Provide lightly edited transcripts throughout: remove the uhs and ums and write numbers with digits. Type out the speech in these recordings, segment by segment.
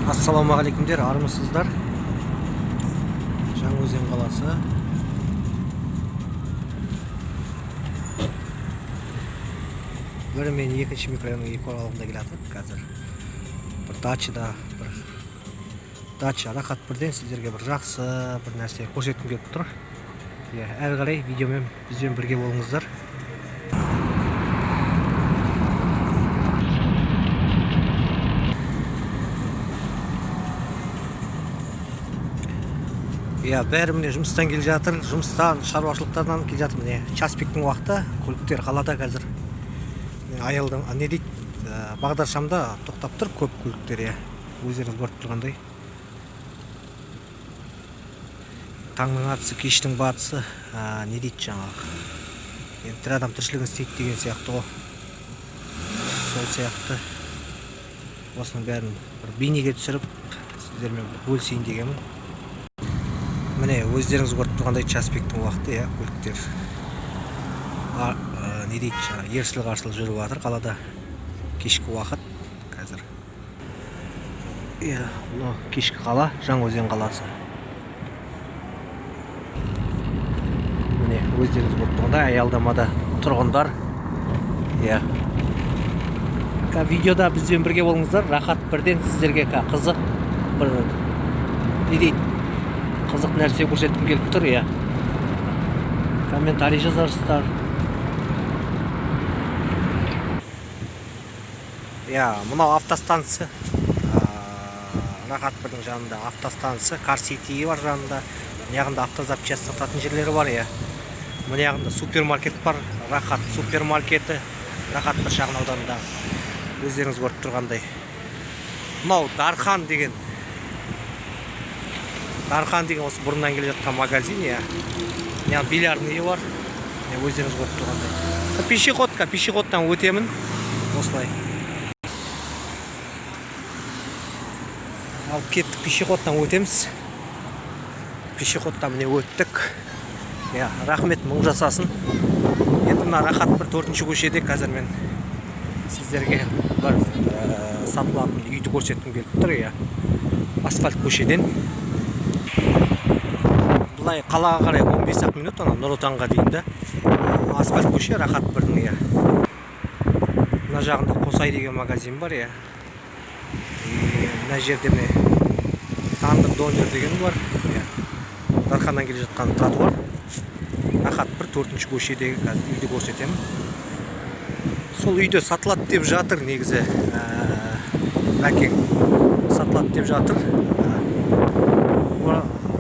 Ассалаумағалейкумдер, армысыздар! Жаңаөзен қаласы. Бір мен екінші микрорайонның екі аралығында келе жатырмық қазір. Бір дачада, бір дача Рахат бірден сіздерге бір жақсы бір нәрсе көрсеткім келіп тұр. Иә, әрі қарай видеомен бізбен бірге болыңыздар. Иә, бәрі міне жұмыстан келе жатыр, жұмыстан, шаруашылықтардан келе жатыр. Міне, час пиктің уақыты, көліктер қалада қазір. Міне, аялдам, не дейді, бағдаршамда тоқтап тұр көп көліктер, иә. Өздеріңіз көріп тұрғандай. Таңның атысы, кештің батысы, не дейді жаңағы. Енді тірі адам тіршілігін істейді деген сияқты ғой. Сол сияқты осының бәрін бір бейнеге түсіріп, сіздермен бөлісейін дегенмін. Міне, өздеріңіз көріп тұрғандай час пиктің уақыты, иә, көліктер не дейді жаңағы, ерсілі қарсылы жүріп жатыр қалада. Кешкі уақыт қазір. Иә, мынау кешкі қала, Жаңаөзен қаласы. Міне, өздеріңіз көріп тұрғандай аялдамада тұрғындар. Иә. Видеода бізбен бірге болыңыздар. Рахат бірден сіздерге қызық бір не дейді, қызық нәрсе көрсеткім келіп тұр, иә. Комментарий жазарсыздар. Иә, мынау автостанция. Рахат бірдің жанында автостанция, Кар Сити бар жанында. Мына жағында автозапчасть сататын жерлері бар, иә. Мына жағында супермаркет бар, Рахат супермаркеті, Рахат бір шағын ауданында. Өздеріңіз көріп тұрғандай. Мынау Дархан деген. Дархан деген осы бұрыннан келе жатқан магазин, иә. Мына бильярдный бар. Міне, өздеріңіз көріп тұрғандай. Пешеходка, пешеходтан өтемін. Осылай. Алып кеттік, пешеходтан өтеміз. Пешеходтан міне өттік. Иә, рахмет, мың жасасын. Енді мына Рахат бір төртінші көшеде қазір мен сіздерге бір сатылатын үйді көрсеткім келіп тұр, иә. Асфальт көшеден. Былай қалаға қарай 15 ақ минут, ана Нұр Отанға дейін да. Асфальт көше Рахат бірдің, иә. Мына жағында Қосай деген магазин бар, иә. Мына жерде міне Тандыр донер деген бар, иә. Дарханнан келе жатқан тротуар. Рахат бір төртінші көшедегі қазір үйді көрсетемін. Сол үйде сатылады деп жатыр негізі. Мәкең сатылады деп жатыр.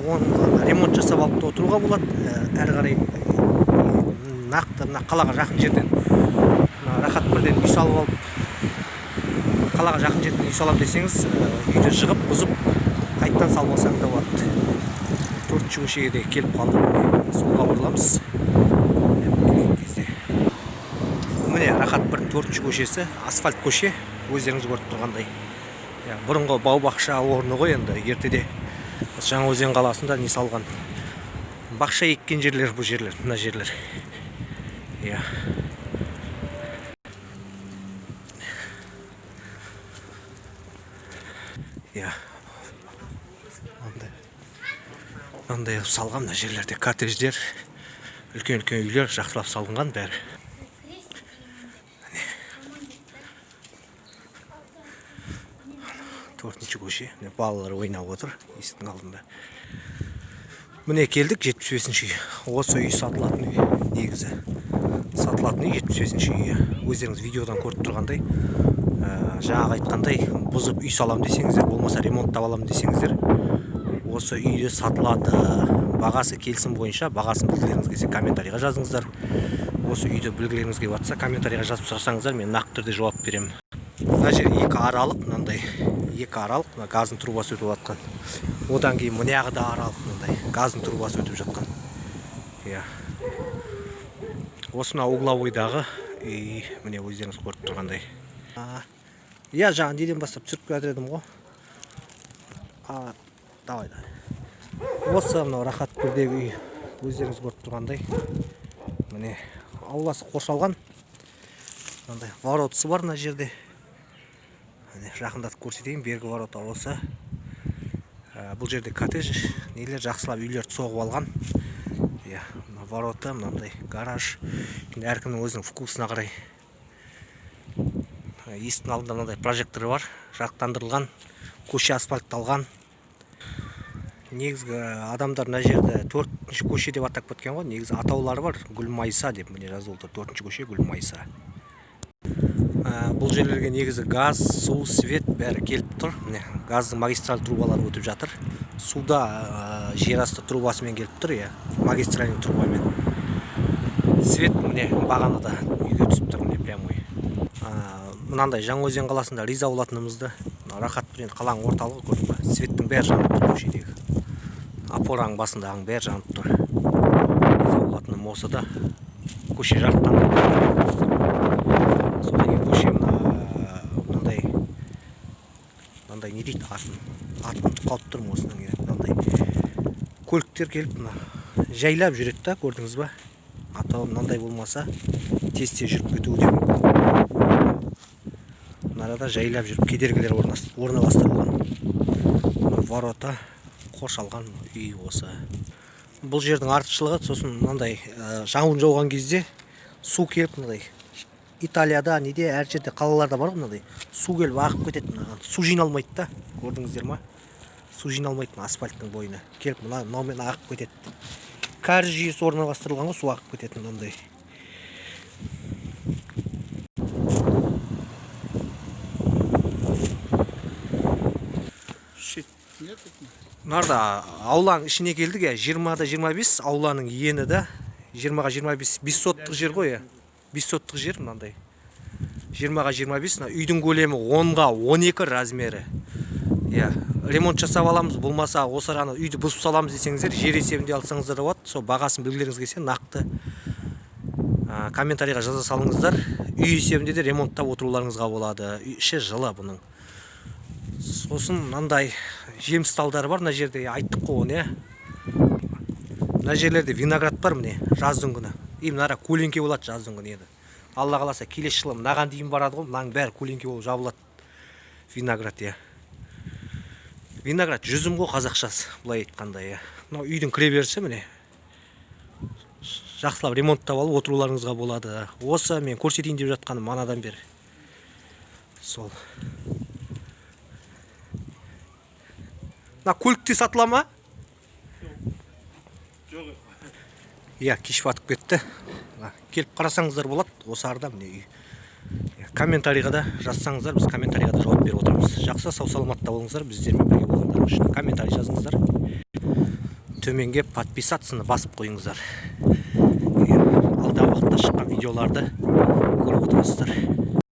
Оны ремонт жасап алып та отыруға болады. Әрі қарай нақты мына қалаға жақын жерден, мына Рахат бірден үй салып алып, қалаға жақын жерден үй саламын десеңіз, үйді жығып, бұзып, қайтадан салып алсаңыз да болады. Төртінші көшеге де келіп қалдық. Солға бұрыламыз. Келген кезде. Міне, Рахат бірдің төртінші көшесі, асфальт көше, өздеріңіз көріп тұрғандай. Иә, бұрынғы бау-бақша орны ғой енді, ертеде осы Жаңаөзен қаласында не салған. Бақша еккен жерлер бұл жерлер, мына жерлер. Иә. Иә. Мынандай қылып салған мына жерлерде коттедждер, үлкен-үлкен үйлер жақсылап салынған бәрі. Төртінші көше, міне балалар ойнап отыр есіктің алдында. Міне келдік 75-үй. Осы үй сатылатын үй негізі. Сатылатын үй 75-үй үй. Өздеріңіз видеодан көріп тұрғандай, жаңағы айтқандай, бұзып үй салам десеңіздер, болмаса ремонттап алам десеңіздер, осы үйде сатылады. Бағасы келісім бойынша, бағасын білгілеріңіз келсе комментарийға жазыңыздар. Осы үйді білгілеріңіз келіп жатса, комментарийға жазып сұрасаңыздар, мен нақты түрде жауап беремін. Мына жер екі аралық, мынандай екі аралық, мына газдың трубасы өтіп жатқан. Одан кейін мына жағы да аралық, мынандай газдың трубасы өтіп жатқан. Иә. Осы мына угловойдағы үй, міне өздеріңіз көріп тұрғандай. Иә, жаңа неден бастап түсіріп келе жатыр едім ғой. Давай, давай. Осы мынау Рахат бірдегі үй, өздеріңіз көріп тұрғандай. Міне ауласы қоршалған. Мынандай воротасы бар мына жерде. Міне жақындатып Көрсетейін, бергі ворота осы. Бұл жерде коттедж нелер, жақсылап үйлерді соғып алған, иә. Мына ворота, мынандай гараж. Енді әркімнің өзінің вкусына қарай. Есіктің алдында мынандай прожектор бар, жарықтандырылған, көше асфальтталған. Негізгі адамдар мына жерді Төртінші көше деп атап кеткен ғой. Негізі атаулары бар, Гүлмайса деп, міне, жазылып тұр: Төртінші көше, Гүлмайса. Бұл жерлерге негізі газ, су, свет бәрі келіп тұр. Міне, газдың магистраль трубалары өтіп жатыр. Суда жер асты трубасымен келіп тұр, иә, магистральный трубамен. Свет, міне, бағанада үйге түсіп тұр, міне, прямой. Мынандай Жаңаөзен қаласында риза болатынымызды, мына рахат бір. Енді қаланың орталығы, көрдің ба, светтің бәрі жанып тұр, көшедегі опораның басындағының бәрі жанып тұр. Риза болатыным осы да, көше жарықтандырылған. Содан кейін көше мына мынандай мынандай не дейді, атын ұмытып қалып тұрмын. Осының енді мынандай көліктер келіп, мына жайлап жүреді да, көрдіңіз ба? А то мынандай болмаса, тез тез жүріп кетуі де мүмкін. Мына арада жайлап жүріп кедергілер орналастырылған. Мына ворота, қоршалған үй осы. Бұл жердің артықшылығы сосын мынандай жауын жауған кезде су келіп, мынандай Италияда неде, әр жерде, қалаларда бар ғой, мынандай су келіп ағып кетеді. Мынаған су жиналмайды да, көрдіңіздер ма? Су жиналмайды, мына асфальттың бойына келіп, мынаумен ағып кетеді. Кәріз жүйесі орналастырылған ғой, су ағып кетеді мынандай. Щит. Нет? Мынарда ауланың ішіне келдік, иә, 20 да 25 ауланың ені да, 20-ға 25, 5 соттық жер ғой, иә, 5 соттық жер мынандай, 20-ға 25. Мына үйдің көлемі 10-ға 12 размері, иә. Ремонт жасап аламыз, болмаса осы араны үйді бұзып саламыз десеңіздер, жер есебінде алсаңыздар да болады. Сол бағасын білгілеріңіз келсе, нақты комментарийға жаза салыңыздар. Үй есебінде де ремонттап отыруларыңызға болады. Үй іші жылы бұның. Сосын мынандай жеміс талдары бар мына жерде, айттық қой оны, иә. Мына жерлерде виноград бар, міне, жаздың күні. И мына ара көлеңке болады жаздың күні. Енді Алла қаласа, келесі жылы мынаған дейін барады ғой, мынаның бәрі көлеңке болып жабылады. Виноград, иә, виноград, жүзім ғой қазақшасы былай айтқанда, иә. Мынау үйдің кіреберісі, міне, жақсылап ремонттап алып отыруларыңызға болады. Осы мен көрсетейін деп жатқаным манадан бері сол. Мына көлік те сатыла ма? Жоқ. Иә, кеш батып кетті. Мына, келіп қарасаңыздар болады осы арада, міне, үй. Иә, комментарийға да жазсаңыздар, біз комментарийға да жауап беріп отырамыз. Жақсы, сау саламатта болыңыздар. Біздермен бірге болғандарыңыз үшін комментарий жазыңыздар, төменге подписаться басып қойыңыздар. Иә, алдағы уақытта шыққан видеоларды көріп отырасыздар.